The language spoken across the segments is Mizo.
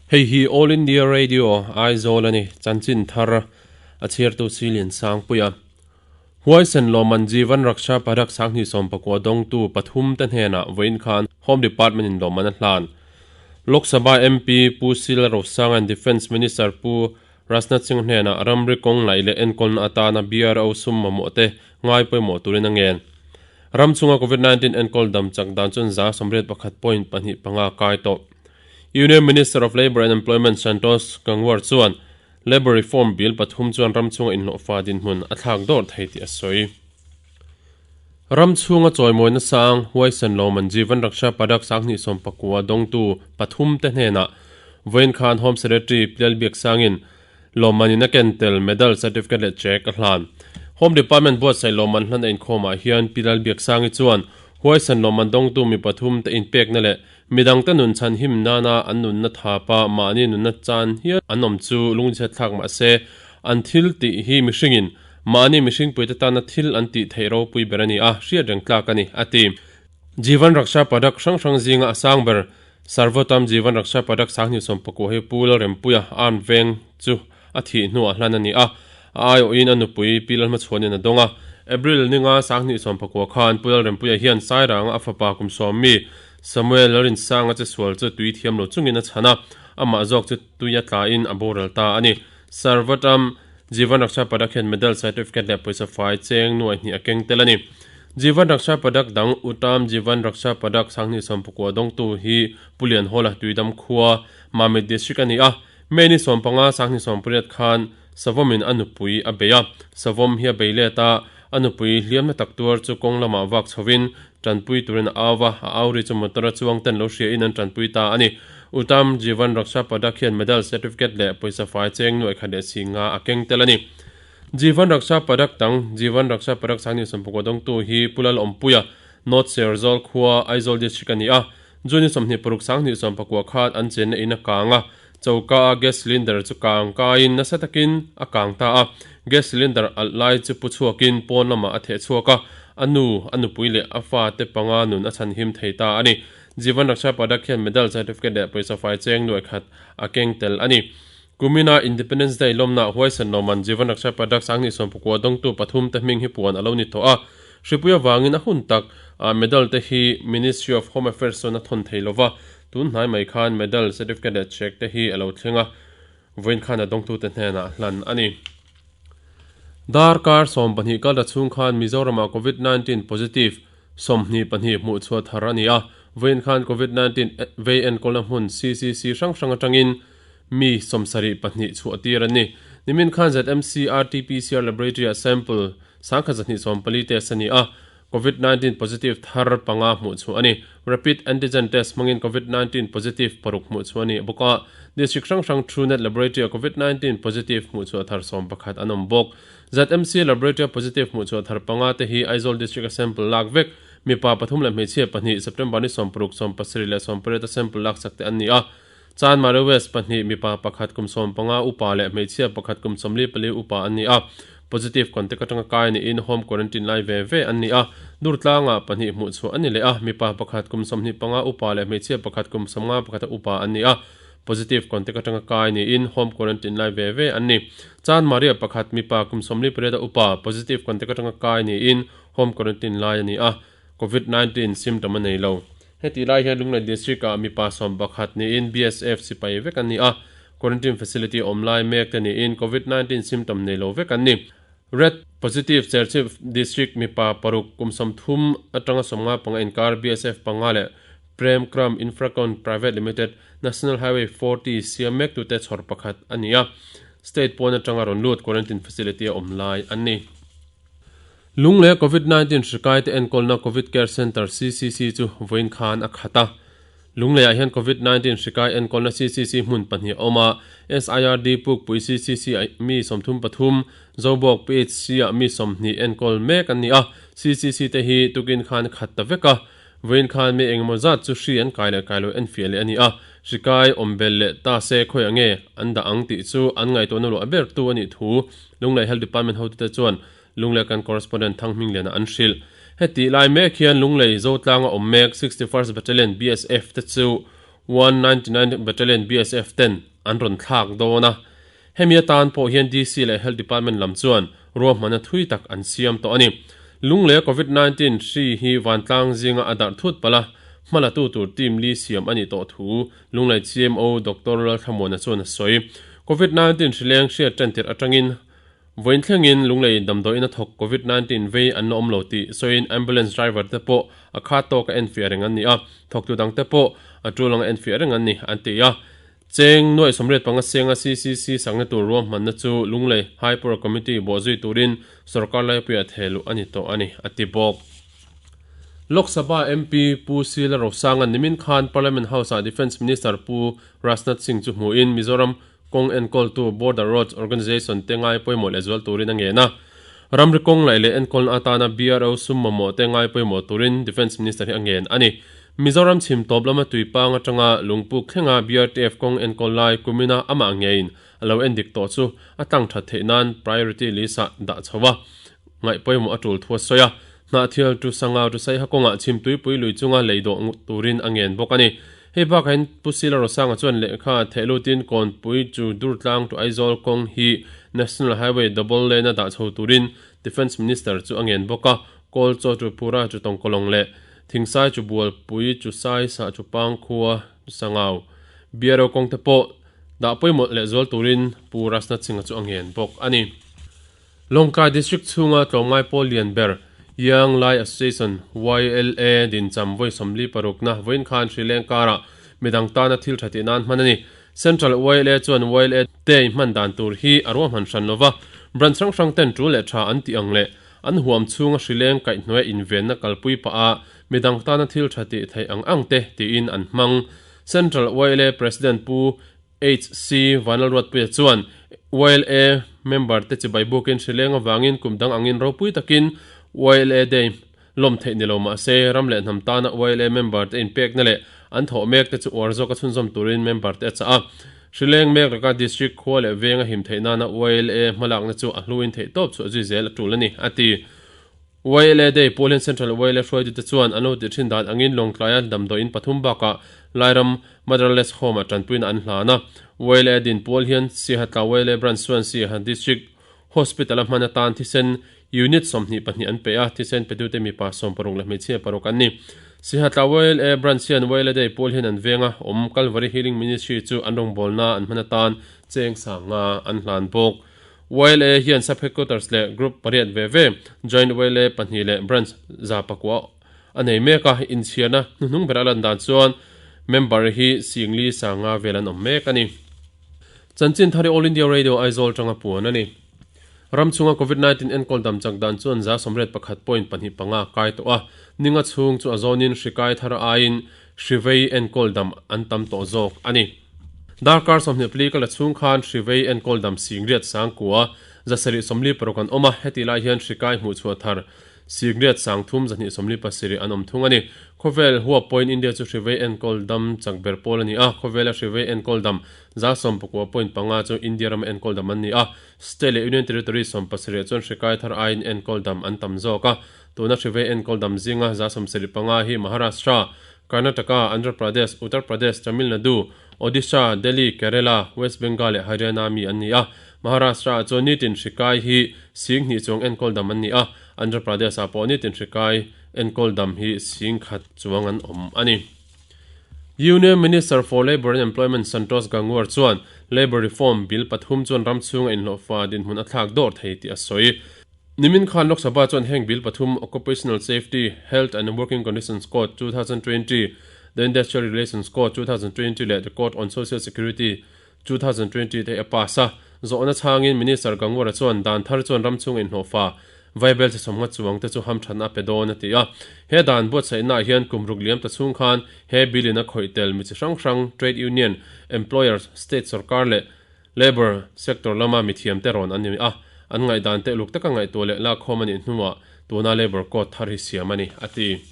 Hei hi All India Radio, Aizawl a ni. Chanchin thar a chhiartu Silian Sangpuia. Huaisen Lawman Jeevan Raksha Padak Sanghnih 19 dawngtu pathum te hnenah vawiin khan Home Department in lawmman a hlan. Lok Sabha MP Pu Sila Rosang and Defence Minister Pu Rajnath Singh hnenah ramri kawng laih leh enkawlna atana BRO sum mamawh te ngai pawimawh turin a ngen. Ram chunga Covid 19 enkawl dam chak dan chuan 81.25 kai tawh. Union Minister of Labour and Employment Santosh Gangwar chuan Labour Reform Bill pathum chuan ram chunga inhlawhfa dinhmun a thlak dawr thei tih a sawi. Ram chhunga chawimawina sang Huaisen Lawman Jeevan Raksha Padak 2019 dawngtu pathum te hnenah vawiin khan Home Secretary Plial Biaksangin lawmmanin a ken tel medal, certificate leh cheque a hlan. Home Department buatsaih lawmman hlan a inkhawmah hian Pi Lalbiaksangi chuan Huaisen Lawman dawngtu mi pathum te inpekna leh midangte nun chhan him nana an nunna thapa mahni nunna chan hial an awm chu lungchhiat thlak mah se an thil tih hi mihringin mahni mihringpuite tana thil an tih theih ropui ber a ni a, hriat reng tlak a ni, a ti. Jeevan Raksha Padak hrang hrang zinga a sang ber Sarvotam Jeevan Raksha Padak 2019 hi Pu Lalrempuia armed veng chu a thih hnuah hlan a ni a, a aiawhin a nupui Pi Lalhmachhuanin a dawng a. April ninga 2019 khan Pu Lalrempuia hian Sairanga a fapa kum sawm mi Samuel Lalrinsanga che sual chu tui thiam lo chungin a chhan a, amah zawk chu tui a tlain a boral ta a ni. Sarvotam Jeevan Raksha Padak hian medal, certificate leh pawisa fai cheng nuaih hnih a keng tel a ni. Jeevan Raksha Padak dang Uttam Jeevan Raksha Padak 2019 dawngtu hi Pu Lianhawla Tuidam khua, Mamit District a ni a. May ni 15, 2018 khan Savawmin a nupui a bei a. Savawm hi a bei let a, a nupui hliamna tak tuar chu kawng lamah vak chhovin tanpui turin a au va, a au ri chu motor a chuang ten lo hria in an tanpui ta a ni. Uttam Jeevan Raksha Padak hian medal, certificate leh pawisa fai cheng nuaih khat leh si nga a keng tel a ni. Jeevan Raksha Padak dang, Jeevan Raksha Padak 2019 dawngtu hi Pu Lalawmpuia, North Serzawl khua, Aizawl District a ni a. June 26, 2019 khan an chenna in a kang a, choka a gas cylinder chu kang kaiin nasa takin a kang ta a. Gas cylinder alh lai chu pu chhuakin pawn lamah a theh chhuak a, a nu, a nupui leh a fate panga nun a chhanhim thei ta a ni. Jeevan Raksha Padak hian medal, certificate leh pawisa fai cheng nuaih khat a keng tel a ni. Kumina Independence Day lawmna huaisen lawman Jeevan Raksha Padak 2019 dawngtu pathum te hming hi puan a lo ni tawh a. Hripui avangin a hun tak ah medal te hi Ministry of Home Affairs chuan a thawn thei lova, tun hnai mai khan medal, certificate leh cheque te hi a lo thleng a, vawiin khan a dawngtute hnenah hlan a ni. Darkar 12 kalta chhung khan Mizoramah Covid 19 positive 22 hmuh chhuah thar a ni a, vawiin khan Covid 19 vei enkawlna hmun CCC hrang hrang atangin mi 72 chhuah tir an ni. Nimin khan ZMC RT-PCR Laboratory-ah sample 1240 test a ni a, Covid 19 positive thar panga hmuh chhuah a ni. Rapid antigen test hmangin Covid 19 positive paruk hmuh chhuah a ni bawk a, district hrang hrang Truenat Laboratory-ah Covid 19 positive hmuh chhuah thar 11 an awm bawk. ZMC Laboratory-a positive hmuh chhuah thar panga te hi Aizawl District-a sample lak vek, mipa pathum leh hmeichhia pahnih, September ni 60, 70 leh 18 a sample lak sak te an ni a. Chanmari West pahnih, mipa pakhat kum 15 upa leh hmeichhia pakhat kum 44 upa an ni a. Positive contact atanga kai niin home quarantine lai ve ve an ni a. Durtlangah pahnih hmuh chhuah a ni leh a, mipa pakhat kum 25 upa leh hmeichhia pakhat kum 51 a upa an ni a. Positive contact atanga kai niin home quarantine lai ve ve an ni. Chanmari pakhat, mipa kum 48 a upa, positive contact atanga kai niin home quarantine lai a ni a. Covid 19 symptom a nei lo. Heti lai hian Lunglei District ah mipa 11 niin BSF sipai vek an ni a, quarantine facility awm lai mek te niin Covid 19 symptom nei lo vek an ni. Red Positive Serchhip District mipa paruk kum 30 atanga 55 inkar BSF panga leh Prem Kram Infracon Private Limited National Highway 40 siam mek tute chhawr pakhat a ni a, state pawn atanga rawn lut quarantine facility a awm lai an ni. Lunglei Covid 19 hri te enkawlna Covid Care Centre, CCC, chu vawiin khan a khat a. Lungleiah hian Covid 19 hri kai enkawlna CCC hmun pahnih a awm a, SIRD Pukpui CCC ah mi 33, Zobawk PHC ah mi 20 enkawl mek an ni a. CCC te hi tukin khan khat ta vek a, vawiin khan mi engemaw zat chu hri an kai leh kai lo enfiah leh a ni a. Hri kai awm bel leh ta se khawiah nge an dah ang tih chu an ngaihtuahna luah ber tu a nih thu Lunglei Health Department hotute chuan Lunglei kan correspondent Thang Hmingliana an hrilh. Heti lai mek hian Lunglei Zotlanga awm mek 61st Battalion BSF te chu 199 Battalion BSF ten an rawn thlak dawn a. Hemi atan pawh hian DC leh Health Department lam chuan ruahmanna thui tak an siam tawh a ni. Lunglei Covid 19 hri hi vantlang zinga a darh thut palh a, hmalatu tur team li siam a nih tawh thu Lunglei CMO Doctor Lalthlamuana chuan a sawi. Covid 19 hri leng hriat tan tirh atangin vawiin thlengin Lunglei damdawiin a thawk Covid 19 vei an la awm lo tih sawiin ambulance driver te pawh a khat tawka enfiah reng an ni a, thawktu dangte pawh a tul anga enfiah reng an ni an ti a. Cheng nuaih 85 senga CCC sakna tur ruahmanna chu Lunglei High Power Committee bawhzui turin sorkar laipuiah thehluh a ni tawh a ni, a ti bawk. Lok Sabha MP Pu Sila Rosanga'n nimin khan Parliament House-ah Defence Minister Pu Rajnath Singh chu hmuhin Mizoram kawng enkawltu Border Roads Organisation te ngai pawimawh lehzual turin a ngen a. Ramri kawng laih leh enkawlna atana BRO sum mamawh te ngai pawimawh turin Defence Minister hi a ngen a ni. Mizoram chhim tawp lama tuipang atanga lungpuk thlenga BRTF kawng enkawl lai kumina amah ngeiin a lo en dik tawh chu a tlang that theih nan priority list ah dah chho a ngaih pawimawh a tul thu a sawi a. Hnahthial tu Sangau tu Saiha kawngah chhim tuipui lui chunga lei dawh turin a ngen bawk a ni. Hei bakah hian Pu Sila Rosanga chuan lehkha theh lutin Kawnpui chu Durtlang to Aizawl kawng hi National Highway double lane a dah chho turin Defence Minister chu a ngen bawk a, Kawl chaw chu Phura chu Tawngkawlawng leh Thingsai chu Bualpui chu Sai sah chu Pangkhua chu Sangau Biaro kawng te pawh dah pawimawh leh zual turin Pu Rajnath Singh-a chu a ngen bawk a ni. Lawngtlai District chhunga tlawmngai pawl lian ber Young Lai Association, YLA, dincham vawi 46na vawiin khan Sri Lengkarah midang tana thil tha tih nan hman a ni. Central YLA chuan YLA Day hman dan tur hi a ruahman hran lova, branch hrang hrang ten tul leh tha an tih ang leh an huam chhunga Sri Leng kaihhnuaia invenna kalpui pah a midang tana thil tha tih theih ang ang te tiin an hmang. Central YLA President Pu HC Vanlalruatpuia chuan YLA member te chibai bukin hrileng avangin kum dang angin ropui takin YLA Day lawm theih ni lo mah se ram leh hnam tana YLA member te inpekna leh an thawh mek te chu uar zawka chhunzawm turin member te a chah a. Hrileng mek laka District khua leh venga him theih nana YLA hmalakna chu a hluin theihtawp chhuah zui zel a tul a ni, a ti. YLA Day pawl hian Central YLA hruaitute chuan an lo tih thin dan angin Lawngtlaia damdawiin pathum bakah Lairam Motherless Home-ah tanpuina an hlan a. YLA din pawl hian Siahatla YLA Branch chuan Siaha District Hospital-a hman atan thisen Unit 22 an pe a, thisen petute mipa 60 leh hmeichhia paruk an ni. Siahatla YLA Branch hian YLA Day pawl hian an venga awm Calvary Healing Ministry chu an rawngbawlna an hman atan cheng sanga an hlan bawk. YLA hian Sub Headquarters leh Group pariat ve ve, Joint YLA pahnih leh Branch 109 a nei mek a, inchhiarna hnuhnung ber a lan dan chuan member hi singli sanga vel an awm mek a ni. Chanchin thar hi All India Radio Aizawl tanga puan a ni. Ram chhunga Covid 19 enkawl dam chak dan chuan 81 point pahnih panga kai tawh a, ninga chhung chu a zawnin hri kai thar aiin hri vei enkawl dam an tam tawh zawk a ni. Darkar 24 ka la chhung khan hri vei enkawl dam singriat sangkua 746 an awm a, heti lai hian hri kai hmuh chhuah thar singriat sangthum 227 an awm thung a ni. Khawvel huap pawhin India chu hri vei enkawl dam chak ber pawl a ni a, khawvela hri vei enkawl dam 19 point panga chu India rama enkawl dam an ni a, State leh Union Territory 17 chuan hri kai thar aiin enkawl dam an tam zawk a, tuna hri vei enkawl dam zinga 75 hi Maharashtra, Karnataka, Andhra Pradesh, Uttar Pradesh, Tamil Nadu, Odisha, Delhi, Kerala, West Bengal leh Haryana mi an ni a. Maharashtra ah chuan nitin hri kai hi sing hnih chuang enkawl dam an ni a, Andhra Pradesh ah pawh nitin hri kai enkawl dam hi sing khat chuang an awm a ni. Union Minister for Labour and Employment Santosh Gangwar chuan Labour Reform Bill pathum chuan ram chhunga inhlawhfa dinhmun a thlak dawr thei tih a sawi. Nimin khan Lok Sabha chuan heng bill pathum Occupational Safety, Health and Working Conditions Code 2020, The Industrial Relations Code 2020 leh The Code on Social Security 2020 te a pass a. Zawhna chhangin Minister Gangwara chuan dan thar chuan ram chhunga inhlawhfa vaibel che sawmnga chuang te chu hamthatna a pe dawn a ti a. He dan buatsaihnaah hian kum ruk liam ta chhung khan he bill in a khawih tel mi chi hrang hrang trade union, employers, state sorkar leh Labour sector lama mithiam te rawn an ni a, an ngaihdan te uluk taka ngaihtuah leh lakkhawm a nih hnuah tuna Labour Code thar hi siam a ni, a ti.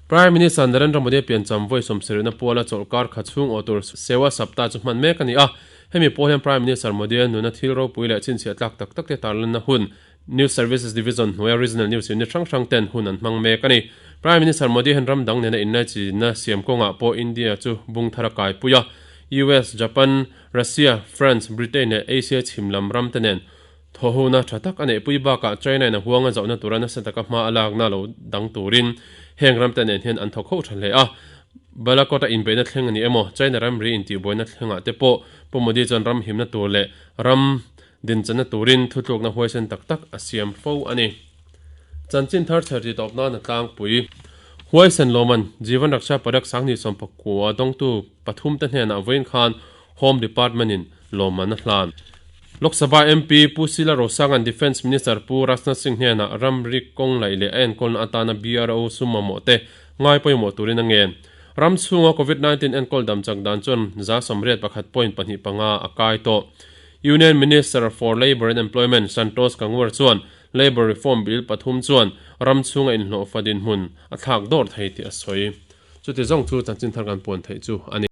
Prime Minister Narendra Modi piancham vawi sawmsarihna puala chawlhkar kha chhung awh tur Sewa Saptah chu hman mek a ni a, hemi pawh hian Prime Minister Modi-a nuna thil ropui leh chhinchhiah tlak tak tak te tarlanna hun. News Services Division hnuaia Regional News Unit hrang hrang ten hun an hmang mek a ni. Prime Minister Modi hian ram dang nena inlaichinna siam kawngah pawh India chu bung thar a kaipui a. US, Japan, Russia, France, Britain leh Asia chhim lam ram te nen thawhhona tha tak a neihpui bakah China in a huanga zohna tura nasa taka hma a lakna lo dang turin heng ram te nen hian an thawk ho tha hle a. Balakot-a inbeihna thleng a ni emaw, China ramri intihbuaina thlengah te pawh Pu Modi chuan ram himna tur leh ram Dinchana turin thutlukna huaisen tak tak a siam fo a ni. Chanchin thar chher ti tawp nan a tlangpui. Huaisen Lawman, Jeevan Raksha Padak Sanghnih Sawmpakua dawngtu pathumte hnenah vawiin khan Home Department-in lawmman a hlan. Lok Sabha MP Pu Sila Rosanga'n Defence Minister Pu Rajnath Singh hnenah ramri kawng laih leh a enkawlna atana BRO sum mamawh te ngai pawimawh turin a ngen. Ram chhunga Covid 19 enkawl dam chak dan chuan 81 point 2 5 a kai tawh. Union Minister for Labour and Employment Santosh Gangwar chuan Labour Reform Bill pathum chuan ram chhunga inhlawhfa dinhmun a thlak dawr thei tih a sawi. Chuti zawng chu chanchin thar kan puan theih chu a ni.